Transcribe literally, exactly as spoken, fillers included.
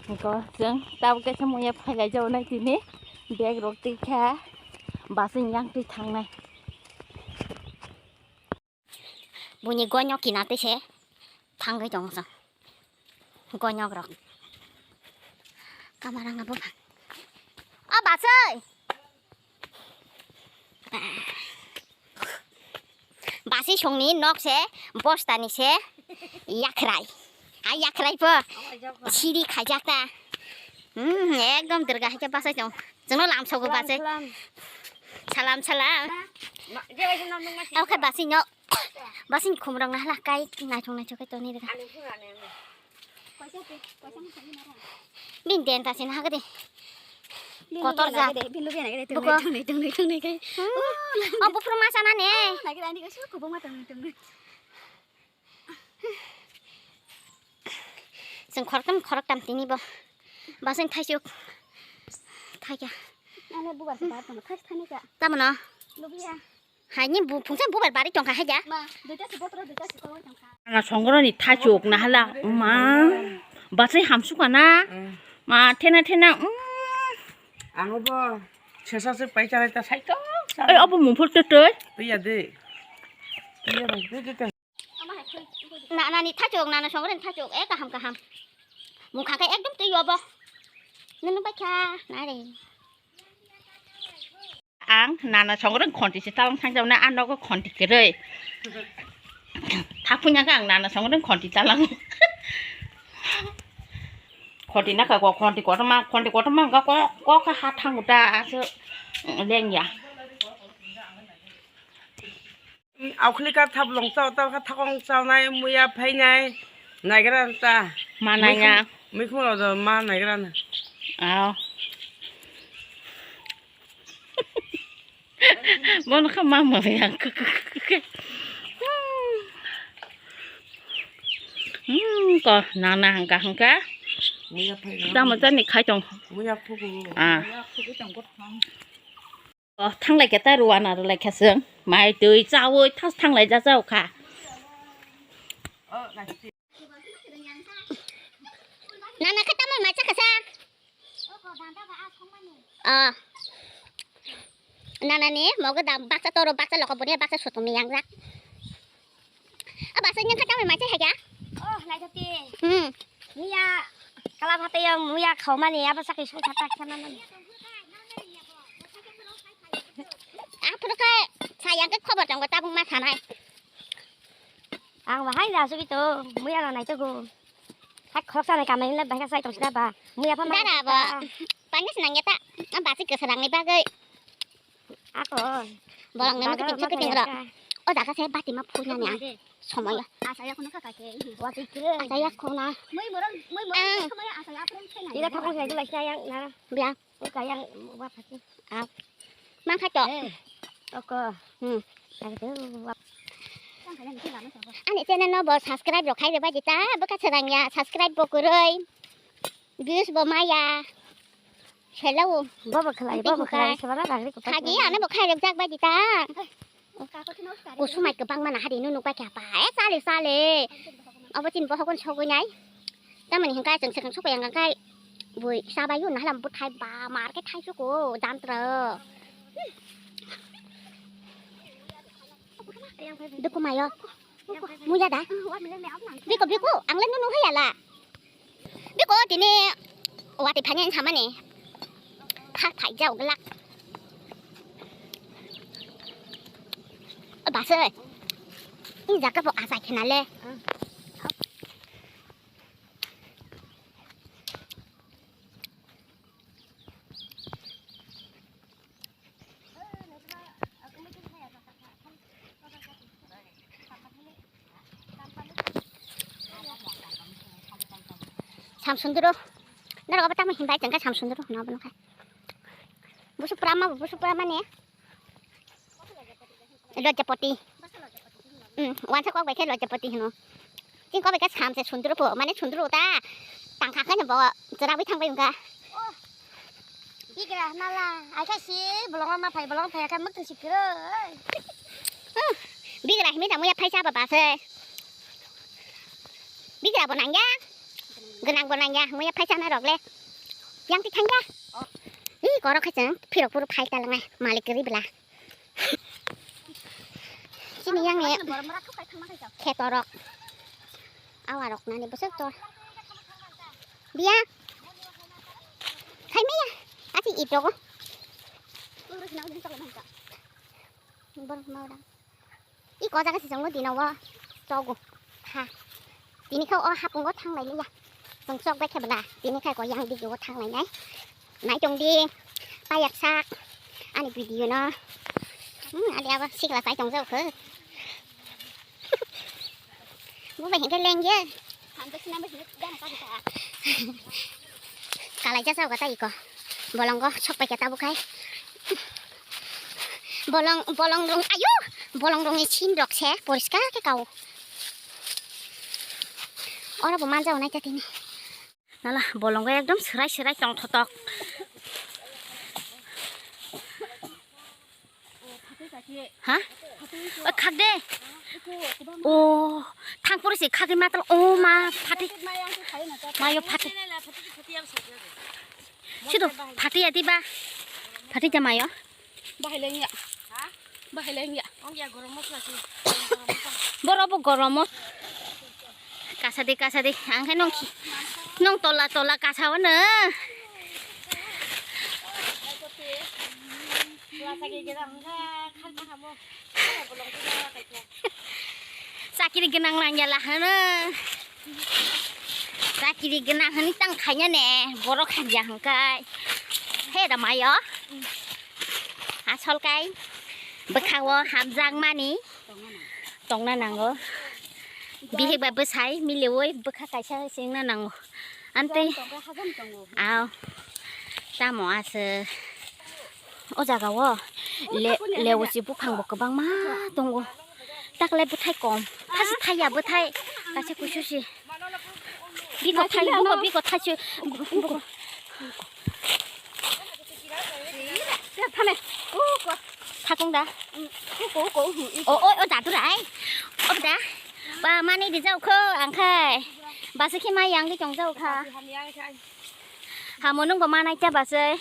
Ko chwng tabuk kaisa muya phailai jago nai tini bag rok twi kha bus ni yang twi thangnai. Buini gonyok kinatwi se thangwi tongo chwng. Gonyok rok. Kamarang abo. O bus oi. Basi songni nok se, bostani se, yakhrai. A yakhrai po, siri khaijak ta. Hmm, ekdom derga hai khe bachai tong. Chwngno lamsogo bachai. Salam, salam. Salam, salam. Ma, je bai se nok nung ma si. Oke, basi no. Basi khumrang na hala kai naithok naithok kai toni derga. Ani phura ne. Bin den ta sin hagde. Kotor ja. Bin lubia nagde. Buko. Tungnai, tungnai, tungnai, tungnai kai. Hmm. Oh, bufru masa na ne. Nagde ani ko su kubung ma tungnai, tungnai. Sing khoroktam, khoroktam tini bo. Basing thaisuk. Thaika. Ane bubar sa ta tamo thais thani ka. Tamo no. Lubia. Haini bu phungsa bubar bari tongkha haida. Ma, duita se botro, duita se koloi tongkha. Ana songroni thachuk nahala. Ma. Basai hamsuka na. Mm. Ma, thena, thena. Mm. Ang bo sesa se pai chara ta sai to. Ei, abo mungphur tei tei. Iya de. Iya de, de, de. Nana ni thachuk, nana songroni thachuk. Eh, kaham, kaham. Mungkha khe ekdom twi obo. Nunu bai kha, nare. Ang nana songrwng khonti se talang thang jauna, a nogo khonti kwrwi. Thaphunya khe ang nana songrwng khonti talang. Khonti na kha ko, khonti kotorma, khonti kotorma wngkha ko, ko kha ha thango ta, aso lengya. Aukhli ka thaplong chao, ta kha thakong chaonai, muya phainai, naigra ta. Ma naiya. Mikhu-, mikhumo rok ma naigra na. Ao. Bono kha ma muya. Hmm, ko nana hangka hangka. Muya phainai. Tamo chani khai tong. Muya phuku. Ah. Oh, thanglai khe ta ruana rwlai kha chwng. Mai twi chaui thas thanglai ja chao kha. Nana khe tamoni mai cha kha sa? Oh. Nana ni mogo da baksa toro baksa loko boni baksa sotong ni yang jak. Aba se nyang kha tamoni mai cha hai kha? Oh, nai thati. Hmm. Muya kala phate yang muya khaumani abo sakhi song thata khana mani. Aphuru khe sayang khe khobor tongo tabuk ma sanai. Ang bahai da sugi to muya no nai to go. Hak khok sanai kamai le bahai sai tong sida ba. Muya pha ma. Dara bo. Pani senang ya ta. Basi kesarang ni bagai. Ako. Bolong nang kiting kiting ro. O jaga se bati ma phuna ni ang. Somoy. Asa ya khuna kha kha ke. Wa ti kre. Asa ya khuna. Moi morom, moi morom. Ila thakong sai dulai sai yang na. Bia. O ka yang wa phati. Ah. Mang kha to. Oko. Hmm. Ani channel no bo subscribe rok khai rwbai di ta. Bwkha swrang ya subscribe bo kwrwi. Views bo maya. Hello. Bobo khlai, bobo khlai, sabala bagri ko. Khadi ano bo khai rok jak bai di ta. Kusumai kwbangma na hari nunu bai kha pa. E chale chale. Obo chin bo hokon sogwi nai. Tamoni hwnkhai chwng swkang sokoi ang kha bui chabai o nahalam bwthai ba mar khe thaisu ko jantra. Dukumayo. Muya da. Biko biko ang le nunu haya la. Biko tini wati phanya samani. Pha phai jau glak. Base. Ni jaka bo asai khena le. Samsundro. Nara obo tamo himbai tengka Samsundro. Nabo nokha. Busu prama, busu prama ne. Lojapati. Hmm, wansa kok bai khe Lojapati hino. Chini kok bai khe Samse Sundro pho, mane Sundro ta. Tangkha khe bo chwrawi thangbai wngkha. Bigra nala, ai khe si bolong ma phai bolong phai khe muk tong sikiro. Hmm, bigra himi da muya phai sa baba se. Bigra bo nangya. Gwnang gwnang ya, hwnwi phai chana rok le. Yang ti thang ya. Ih, korok khai chwng phirok phuru phai ta langnai, malik kwrwi bwla. Chini yang ni kheto rok. Awa rok nani bwswk tor. Biya. Khai maya. Ati ip rogo. Borok mau dang. I ko jaga si chwngno dino o chogo. Ha. Tini khe o hapungo thanglai liya. Chwng chok bai khe bwla. Tini khe ko yang dige o thanglai nai. Nai tong di. Payak sak. Ani video no. Hmm, ani abo sikla chai tong jao khe. Bo bai hengke leng ye. Kalai ja sao kata iko. Bolongo sok pai kata bukai. Bolong, bolong rong, ayo! Bolong rong ni sin rok se poriskar ke kau. Ora bo manja onai ta tini. Nala bolongo ekdom serai serai tong thotok. Ha? O khak de. O thang pore se khak matal o ma phate. Mayo phate. Sido phate ya diba. Phate ja mayo. Bahai leng ya. Bahai leng ya. Ong ya gorom mosla si. Boro bo gorom mos-, kasa di, kasa di. Ang khe nong ki-, nong tola, tola kasa o no. Chakiri gwnang nang ya la hano. Chakiri gwnang hwnwi tang khaina ne, borok hamya hwnkhai. He da mayo. Asol kai bwkhao hamjakmani tongna nango. Bihik bai bwsai miliwi bwkha kaisa sengna nango. Amtwi aw tamo aswk. O jaga o le-, leosi buphang bo kwbangma tongo. Taklai bwthai kom. Thasi thaiya bwthai. Kaisa kususi. Biko thai, biko, biko thaisu. Biko. Thakung da. O, o, o, da tu rai. O, da. Ba, mani di jau kho, ang khai. Ba, se khi mai yang di chong jau kha. Hamo nung bo manai cha ba se.